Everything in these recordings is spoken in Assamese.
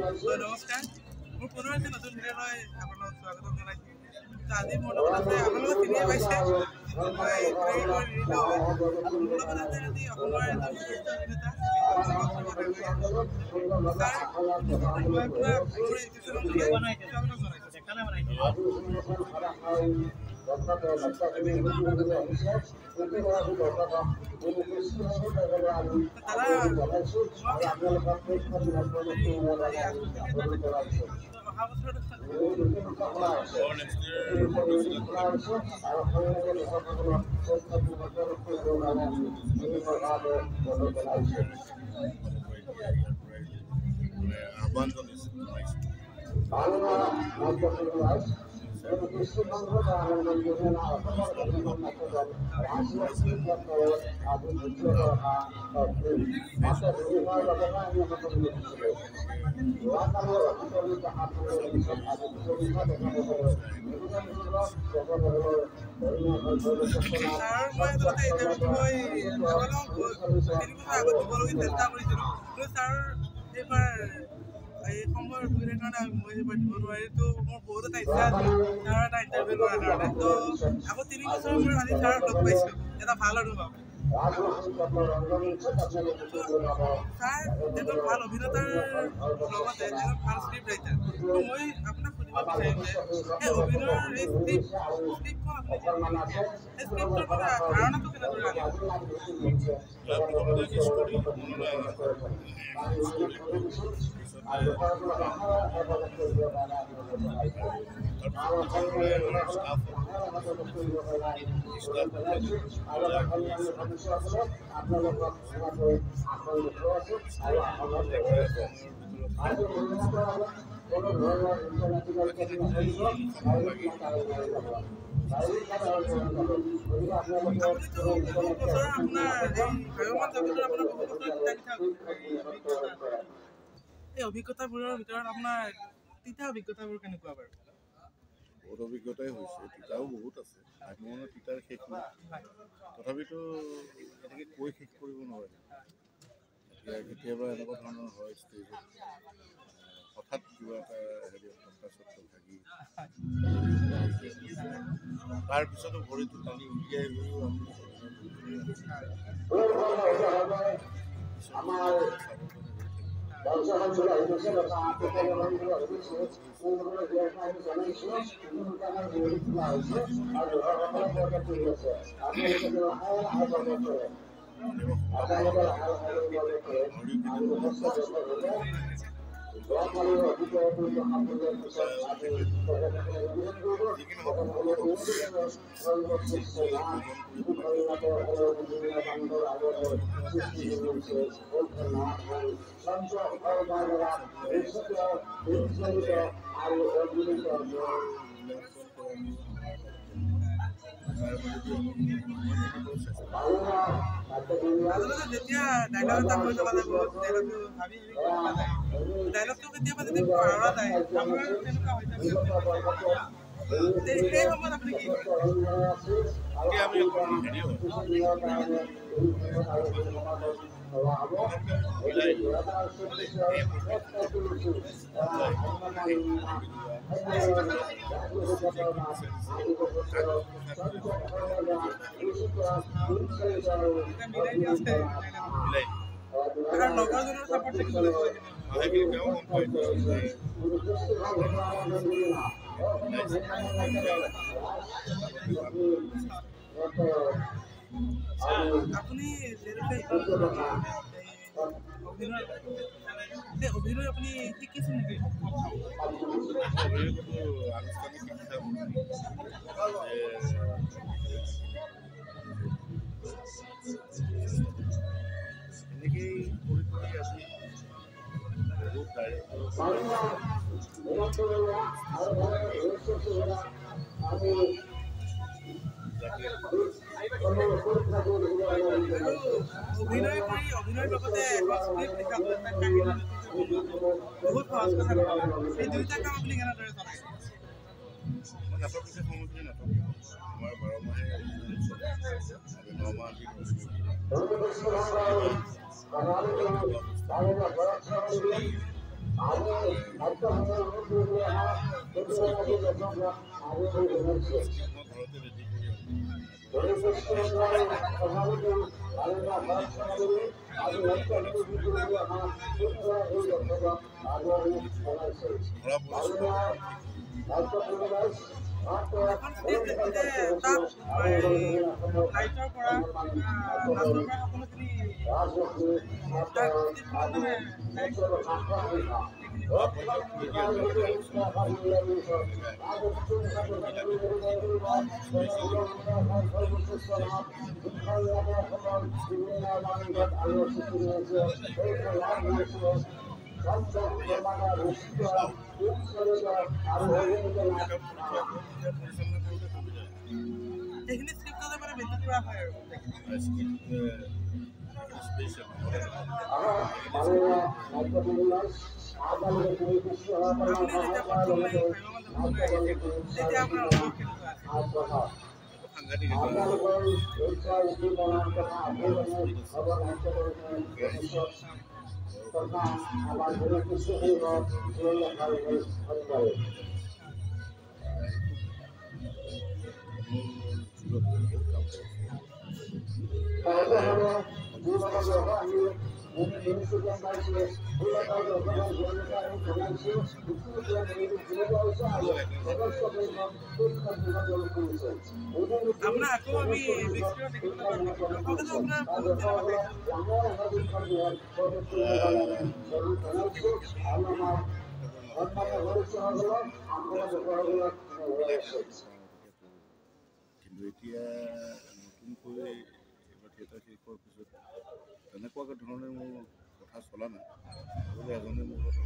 নমস্কাৰ, মোৰ পুনৰ এটি নতুন ভিডিঅ'লৈ আপোনালোকক স্বাগতম জনাইছোঁ। তো আজি মোৰ লগত আছে, আপোনালোকে চিনিয়ে পাইছে, মই চিনাকি কৰি নিদিলেও হয়। মোৰ লগত আছে আজি অসমৰ এজন বিশিষ্ট অভিনেতা ছাৰ। মই আপোনাক মোৰ ইউটিউব চেনেলটোলৈ স্বাগতম জনাইছোঁ। দাদা, অহা বছৰত নেক্সট ইয়েৰ মানে আহ্বান জনাইছোঁ। ছাৰৰ মই আচলতে ইণ্টাৰভিউটো মই আপোনালোকক 3 বছৰ আগত দিবলগীয়া চেষ্টা কৰিছিলোঁ, কিন্তু ছাৰৰ এইবাৰ এই সময়ৰ অসুবিধাৰ কাৰণে মই এইবাৰ দিব নোৱাৰিলোঁ। তো মোৰ বহুত এটা ইচ্ছা আছিল ছাৰৰ এটা ইণ্টাৰভিউ লোৱাৰ কাৰণে। তো আকৌ 3 বছৰৰ মূৰত আজি ছাৰক লগ পাইছোঁ, এটা ভাল অনুভৱ। ছাৰ এজন ভাল অভিনেতাৰ লগতে এজন ভাল স্ক্ৰিপ্ট ৰাইটাৰ। তো মই আপোনাক সুধিব বিচাৰিম যে এই অভিনয়ৰ এই স্ক্ৰিপ্টখন আপুনি যিটো লিখে, সেই স্ক্ৰিপ্টৰ মানে ধাৰণাটো কেনেদৰে আনে? প্ৰথমতে কি ষ্টৰী মনলৈ আহে, ষ্টৰী, পিছতে তাৰপিছত আমাৰ ষ্টাফ ষ্টাফ আপুনিতো বহু বছৰৰ, আপোনাৰ এই ভ্ৰাম্যমাণ জগতৰ আপোনাৰ বহু বছৰৰ তিতা মিঠা অভিজ্ঞতা আছে। এই অভিজ্ঞতাবোৰৰ ভিতৰত আপোনাৰ তিতা অভিজ্ঞতাবোৰ কেনেকুৱা বাৰু? বহুত অভিজ্ঞতাই হৈছে, তিতাও বহুত আছে। ভ্ৰাম্যমাণৰ তিতাৰ শেষ নাই। তথাপিতো এনেকৈ কৈ শেষ কৰিব নোৱাৰি। এতিয়া কেতিয়াবা এনেকুৱা ধৰণৰ হয়, ষ্টেজত হঠাৎ কিবা এটা হেৰি টংকা চটকা ভাগি তাৰপিছতো ভৰিটো টানি উলিয়াই লৈও আমি চাব যি কি নহওক, মূল্যাংকন কৰাটো আমাৰ দায়িত্ব। তাৰ মাজেদি আমি চেষ্টা আচলতে যেতিয়া ডাইলগ এটা কৈ থকা যায়, বহুত ডাইলগটো ভাবি ভাবি কৈ থকা যায়, ডাইলগটো কেতিয়াবা যদি পাহৰা যায়, আপোনাৰ তেনেকুৱা হৈছে বুলি আপুনি কৈছে, সেই সময়ত আপুনি কি কৰে? তেতিয়া আমি অকণমান হেৰি হয়, তথাপিতো আমি মিলাই দিওঁ। তেতিয়া মিলাই দিয়া যায় ডাইলগটো? মিলাই দিওঁ। আৰু লগৰজনৰ চাপৰ্ট থাকিব লাগিব সেইখিনি। সেইখিনি তেওঁ গম পায় যে মিলাইছে। আপুনি যিহেতুকে ইমান এই অভিনয়, সেই অভিনয় আপুনি শিকিছে নেকি? অভিনয় কোনো আনুষ্ঠানিক শিক্ষা মোৰ নাই যে এনেকেই কৰি কৰি আজি বহুত ডাইৰেক্টৰ যাকে আৰু অভিনয় কৰি, অভিনয়ৰ লগতে এখন স্ক্ৰিপ্ট লিখাটো, এটা কাহিনী নতুনকৈ বনোৱাটো বহুত সহজ কথা নহয়। এই দুয়োটা কাম আপুনি কেনেদৰে চলাইছে? মই নাটক পিছে সময়খিনি নাটক, আমাৰ 12 মাহে অভিনয় চলে। আমি 9 মাহ দিন অভিনয় কৰোঁ। মই ঘৰতে ৰেডি কৰি ধৰা পৰিছোঁ। এখন ষ্টেজ দেখিলে তাত লাইটৰ পৰা নাচৰ পৰা সকলোখিনি তাত ষ্টেজখনত মানে পৰিচালনা কৰোঁতে সুবিধা। সেইখিনি স্ক্ৰিপ্টতে মানে মেইনটেইন কৰা হয় আৰু। স্পেচিয়েল। আপুনি যেতিয়া প্ৰথম এই ভ্ৰাম্যমাণ জগতলৈ আহিছিল, তেতিয়া আপোনাৰ অনুভৱ কেনেকুৱা আছিল? সাংঘাতিক। এটা কাম কৰিছে। আপোনাৰ আকৌ আমি বিগ স্ক্ৰীণত দেখিবলৈ পাম নেকি? দৰ্শকেতো আপোনাৰ বহুত চিনেমা চাইছে। কিন্তু এতিয়া নতুনকৈ এইবাৰ থিয়েটাৰ শেষ হোৱাৰ পিছত তেনেকুৱা ধৰণে মোৰ কথা চলা নাই। গতিকে এজনে মোৰ লগত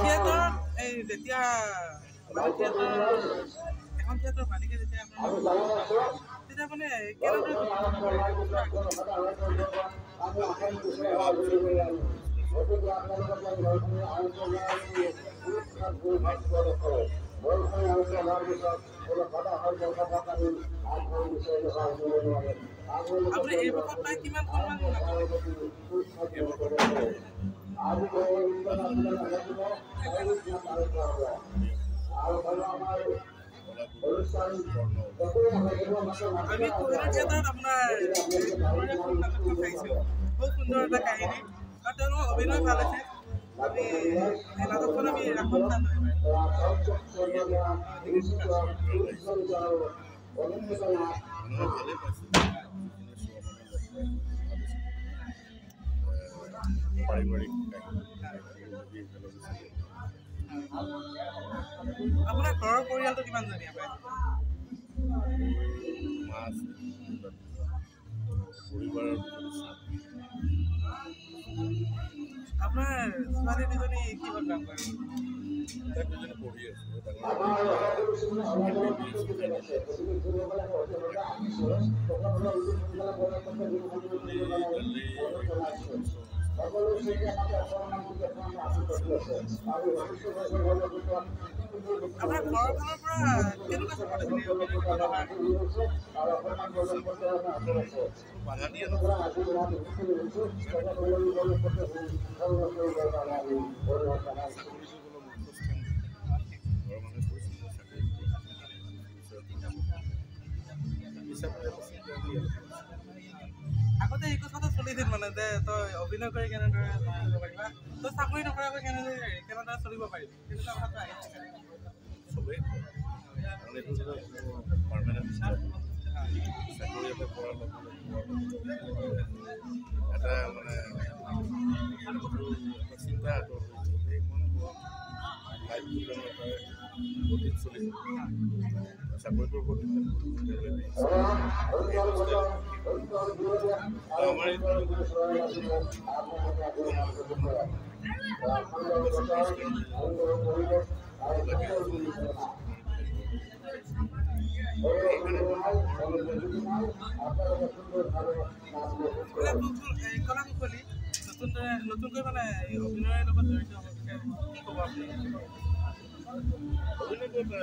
থিয়েটাৰত এই যেতিয়া মানে থিয়েটাৰ এখন থিয়েটাৰ মালিকে যেতিয়া আপোনাৰ, তেতিয়া মানে কেনেদৰে যোগাযোগ কৰে? আপুনি এই বছৰত প্ৰায় কিমানখনমান নাটক লিখিছে? আমি কোহিনুৰ থিয়েটাৰত আপোনাৰ এই ফুল নাটকখন চাইছোঁ। খুব সুন্দৰ এটা কাহিনী আৰু তেওঁলোকৰ অভিনয় ভাল হৈছে। আমি এই নাটকখন আমি ৰাসত চালোঁ এইবাৰ। মানুহে ভালেই পাইছে, যিখিনি চোৱা মানুহ লগ পাই ভাবিছে। পাৰিবাৰিক কাহিনী মিলি একেলগে চাব। আপোনাৰ ঘৰৰ পৰিয়ালটো কিমানজনীয়া প্ৰায়? মোৰ মা আছে, দেউতা, পৰিবাৰৰ দুজনী ছোৱালী। আপোনাৰ ছোৱালী দুজনী কিহত কাম কৰে? তাই দুজনী পঢ়ি আছে। ডাঙৰ M B B S final. কালি আপোনাৰ ঘৰৰ ফালৰ পৰা কেনেকুৱা চাপৰ্ট আছিলে এই অভিনয় জগতত অহাৰ? বাধা দিয়া নাছিল। চাকৰিটো গ'লে মুখ্য স্থান। ঘৰৰ মানুহে কৈছিল যে চাকৰি হিচাপে আমি ইয়াতে আছোঁ। আগতে এই কথাটো চলিছিল মানে যে তই অভিনয় কৰি কেনেদৰে চলিব পাৰিবি বা তই চাকৰি নকৰাকৈ কেনেদৰে চলিব পাৰিবি, তেনেকুৱা কথাটো আহিছিলে। চবেই কয়, কাৰণ এইটো ধৰক পাৰ্মানেণ্ট চাকৰি এটা কৰাৰ লগে লগে এটা মানে এটা চিন্তা আঁতৰ হৈ যায়। সেই মন লাইফটো যেন এটা গতিত চলি যায়। চাকৰিটোৰ ওপৰত ডিপেণ্ড কৰি আমাৰ এইটো লাগে। কলা কুশলী নতুন নতুনকৈ মানে এই অভিনয়ৰ লগত জড়িত হ'ব বিচাৰে, কি ক'ব আপুনি? অভিনয়টো এটা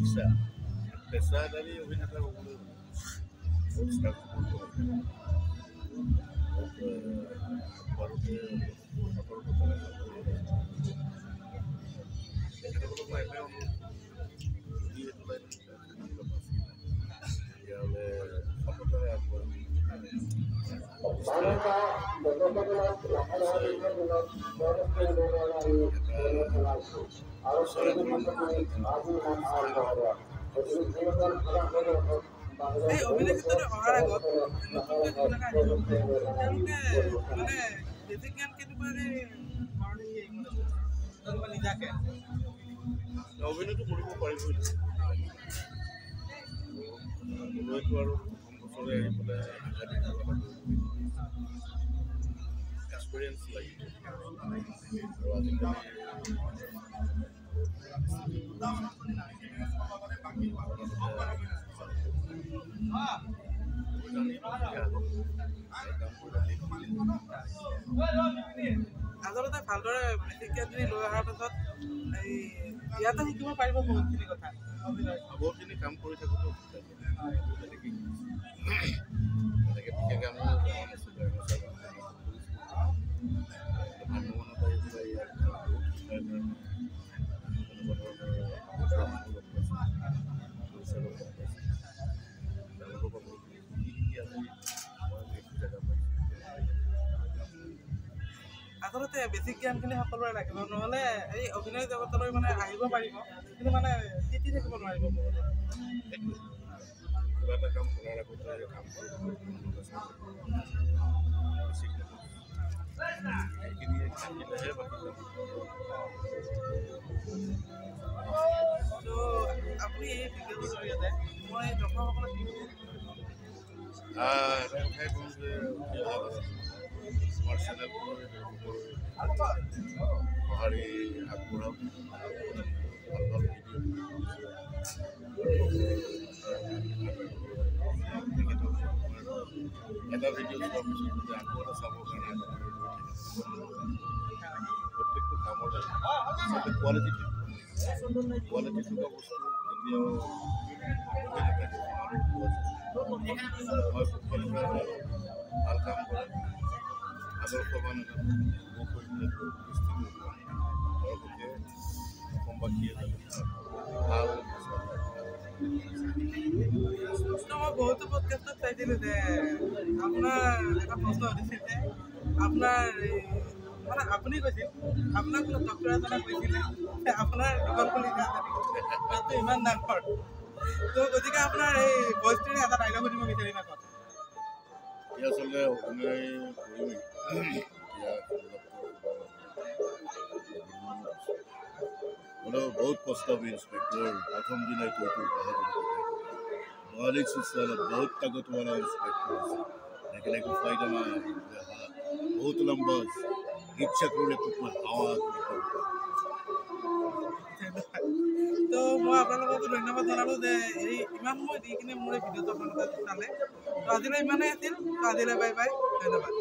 ইচ্ছা। পেছাদাৰী অভিনেতা হ'বলৈ বহুত ষ্ট্ৰাগল কৰিব লাগে। আগবাঢ়োতে সতৰ্কতাৰে আগবাঢ়িব। তেখেতসকলক মই এটাই অনুৰোধ, যদি এইটো লাইনত কিবা বাছি লয়, তেতিয়াহ'লে সততাৰে আগবাঢ়ক। এই অভিনয় ক্ষেত্ৰত অহাৰ আগত নতুনকৈ যিবিলাকে আহিব, তেওঁলোকে মানে বেছিক জ্ঞান কেনেকুৱাকে ঘৰলৈ আহিব লাগিব তেওঁলোকে নিজাকে অভিনয়টো কৰিব পাৰিবই লাগিব। আৰু প্ৰথম বছৰে আহি পেলাই সাংঘাতিক কিবা এটা কৰিব এক্সপিৰিয়েঞ্চ লাগিব। আৰু আজিকালি আচলতে ভালদৰে বেছিক জ্ঞানখিনি লৈ অহাৰ পাছত এই ইয়াতে শিকিব পাৰিব বহুতখিনি কথা অভিনয়। বহুতখিনি কাম কৰি থাকোঁতেও শিকাইছে, তেনেকৈ শিকিছোঁ। তেনেকৈ বিশেষ আমি জনা নাছিলোঁ, এমেচাৰ কৰিছিলোঁ। ভ্ৰাম্যমাণত আহি পেলাই ইয়াত বহুত শিকাৰ কাৰণে তেনেকুৱা ধৰণৰ মানুহ লগ পাইছোঁ, প্ৰডিউচাৰক লগ পাইছোঁ, তেওঁলোকৰ পৰা বহুতখিনি শিকি শিকি আজি মই এইটো জেগা পাইছোঁ। আচলতে বেছিক জ্ঞানখিনি সকলোৰে লাগিব, নহ'লে এই অভিনয় জগতলৈ মানে আহিব পাৰিব, কিন্তু মানে তিতি থাকিব নোৱাৰিব বহুতে। সেইটোৱে, কিবা এটা কাম কৰাৰ আগতে কাম কৰিবলৈ বেছিক নলেজ সেইখিনি থাকিলেহে বাকী কাম। ত' আপুনি এই ভিডিঅ'টোৰ জৰিয়তে মই দৰ্শকসকলক কি ক'ব? এটা কথাই ক'ম যে উঠি অহা আমাৰ চেনেলটোৱে তেওঁলোকৰ সঁহাৰি আগবঢ়াওক, ভাল ভাল ভিডিঅ' তেখেতক এটা ভিডিঅ' চোৱাৰ পিছত যদি আকৌ এটা চাবৰ কাৰণে আগ্ৰহী হৈ থাকে। প্ৰত্যেকটো কামতে আচলতে কোৱালিটি থাকিব। কোৱালিটি থকা বস্তু কেতিয়াও ৰৈ নাথাকে, সমাদৰ পোৱা যায়। মই সকলোৰে ভাল কাম কৰে, আদৰ্শৱান এজন যুৱক হৈ পেলাই উপস্থিত দৰ্শকে, অসমবাসীয়ে যাতে ভাল। ত' মই বহুতো পডকাষ্টত চাইছিলোঁ যে আপোনাৰ এটা প্ৰশ্ন সুধিছিল যে আপোনাৰ এই মানে আপুনি কৈছিল, আপোনাক বোলে ডক্টৰ এজনে কৈছিলে যে আপোনাৰ দোকান খুলি আছে তাতটো ইমান ডাঙৰ। ত' গতিকে আপোনাৰ এই ভইচটোৰে এটা ডাইলগ সুধিব বিচাৰিম এখন। এতিয়া আচলতে অভিনয় কৰিমেই। এতিয়া হ'লেও বহুত পস্তাবি ইন্সপেক্টৰ, প্ৰথম দিনাই তই তোৰ মালিক সালা বহুত ताकत वाला इंस्पेक्टर আছে, लेकिन একো ফায়দা নাই। বহুত লম্বা আছে, ইচ্ছা কৰিলে তোক মই হাৱা কৰি পেলাম। তো মই আপোনালোককো ধন্যবাদ জনালোঁ যে এই ইমান সময় দি কিনে মোৰ এই ভিডিঅ'টো আপোনালোকে চালে। তো আজিলৈ ইমানেই আছিল। তো আজিলৈ বাই বাই, ধন্যবাদ।